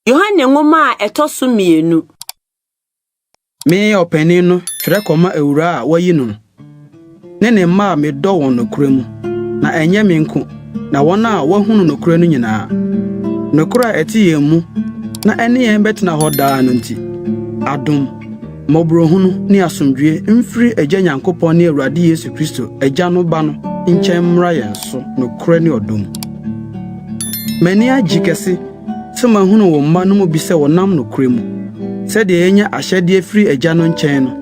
Yohane nwoma a ɛtɔ so 2. Me ɔpanin no twerɛ kɔma Awuraa a wayi no ne ne mma a medɔ wɔn nokorɛ mu, na ɛnyɛ me nko, na wɔn a wɔahunu nokorɛ no nyinaa. Nokorɛ a ɛte yɛn mu na ɛne yɛn bɛtena hɔ daa no nti, adom, mmɔborɔhunu ne asomdwoe mfiri Agya Nyankopɔn ne Awurade Yesu Kristo, Agya no Ba no nkyɛn mmra yɛn so nokorɛ ne ɔdɔ mu. M'ani agye kɛse sɛ mahunu wo mma no mu bi sɛ wɔnam nokorɛ mu, sɛdeɛ yɛanya ahyɛdeɛ firi Agya no nkyɛn no.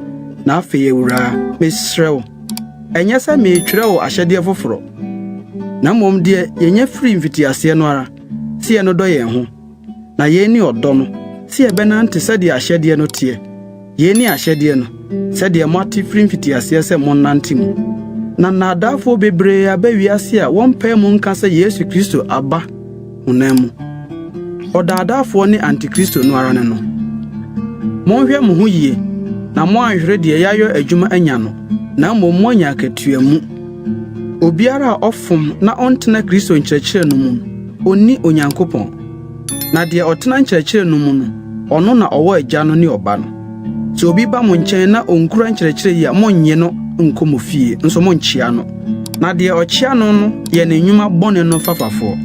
Na afei Awuraa, mesrɛ wo, ɛnyɛ sɛ meretwerɛ wo ahyɛdeɛ foforɔ, na mmom deɛ yɛnya firii mfitiaseɛ no ara, sɛ yɛnnodɔ yɛn ho. Na yei ne ɔdɔ no, sɛ yɛbɛnante sɛdeɛ ahyɛdeɛ no teɛ. Yei ne ahyɛdeɛ no, sɛdeɛ moate firi mfitiaseɛ sɛ monnante mu. Na nnaadaafoɔ bebree aba wiase a wɔmpae mu nka sɛ Yesu Kristo aba honam mu. Ɔdaadaafoɔ ne Antikristo no ara ne no. Monhwɛ mo ho yie na moanhwere deɛ yɛayɔ adwuma anya no, na mmom moanya akatua mu. Obiara a ɔfom na ɔntena Kristo nkyerɛkyerɛ no mu no, onni Onyankopɔn. Na deɛ ɔtena nkyerɛkyerɛ no mu no, ɔno na ɔwɔ Agya no ne Ɔba no. Sɛ obi ba mo nkyɛn na onkura nkyerɛkyerɛ yi a, monnye no nkɔ mo fie, nso monnkyea no. Na deɛ ɔkyea no no yɛ ne nnwuma bɔne no fafafoɔ.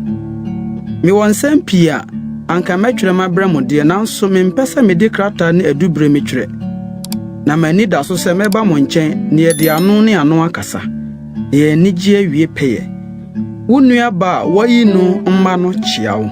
Mewɔ nsɛm pii a anka mɛtwerɛ mabrɛ mo deɛ, nanso mempɛ sɛ mede krataa ne adubire metwerɛ. Na m'ani da so sɛ mɛba mo nkyɛn na yɛde ano ne ano akasa, na yɛn anigye awie pɛyɛ. Wo nua ba a woayi no mma no kyea wo.